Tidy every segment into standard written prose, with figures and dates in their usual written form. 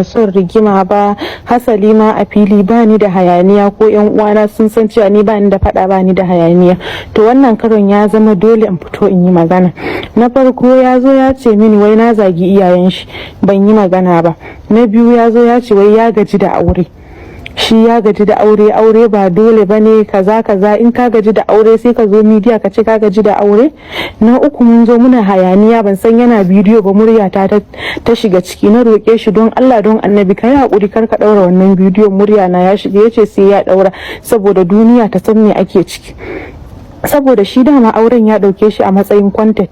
Son rigima ba, hasali ma a fili ba ni da hayaniya, ko yan uwana sun san cewa ni ba ni da fada, ba ni da hayaniya. To, wannan karon ya zama dole in fito in yi magana. Na farko, ya zo ya ce mini wai na zagi iyayen shi, ban yi magana ba. Na biyu, ya zo ya ce wai ya gaji da aure, shi ya gaji da aure, aure ba dole ba ne, kaza kaza. In ka gaji da aure, sai ka zo media ka ce ka gaji da aure? Na uku, mun zo muna hayaniya, ban san yana bidiyo ba, murya ta ta shiga ciki. Na roƙe shi, don Allah, don Annabi, ka yi hakuri, kar ka ɗaura wannan bidiyon, murya na ya shiga. Yace sai ya ɗaura saboda duniya ta san me ake ciki, saboda shi dama auren ya ɗauke shi a matsayin content.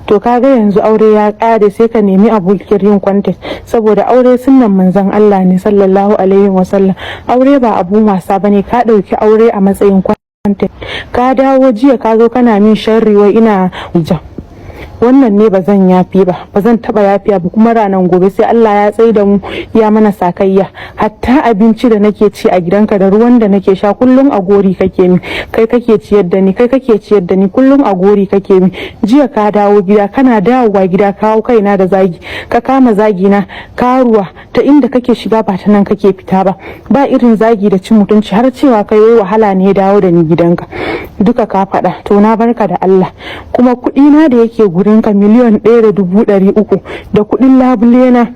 To, kaga yanzu aure ya ƙare, sai ka nemi abokin yin content, saboda aure sunnan Manzon Allah ne sallallahu alaihi wasallam. Aure ba abun wasa bane. Ka ɗauki aure a matsayin content. Ka dawo jiya, ka zo kana min sharri wai ina ja. Wannan ne ba zan yafi ba, ba zan taba yafiya ba. Kuma ranar gobe sai Allah ya tsai da mu, ya mana sakayya. Hatta abinci da nake ci a gidanka da ruwan da nake sha, kullum a gori kake min, kai kake ciyar da ni, kai kake ciyar da ni, kullum a gori kake min. Jiya ka dawo gida, kana dawowa gida kawo kaina da zagi, ka kama zagi na, karuwa, ta inda kake shiga ba ta nan kake fita ba. Ba irin zagi da cin mutunci, har cewa kai wai wahala ne ya dawo da ni gidanka, duka ka faɗa. To, na barka da Allah. Kuma kuɗi na da yake gurinka, 1,300,000, da kuɗin labule na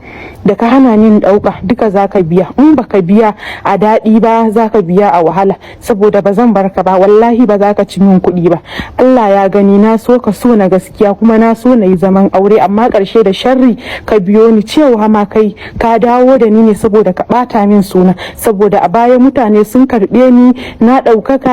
da ka hana ni ɗauka, duka zaka biya. In baka biya a daɗi ba, zaka biya a wahala, saboda ba zan barka ba. Wallahi ba za ka ci min kuɗi ba. Allah ya gani, na so ka so na gaskiya, kuma na so na yi zaman aure, amma ƙarshe da sharri ka biyo ni, cewa ma kai ka dawo da ni ne saboda ka ɓata min suna, saboda a baya mutane sun karɓe ni, na ɗaukaka.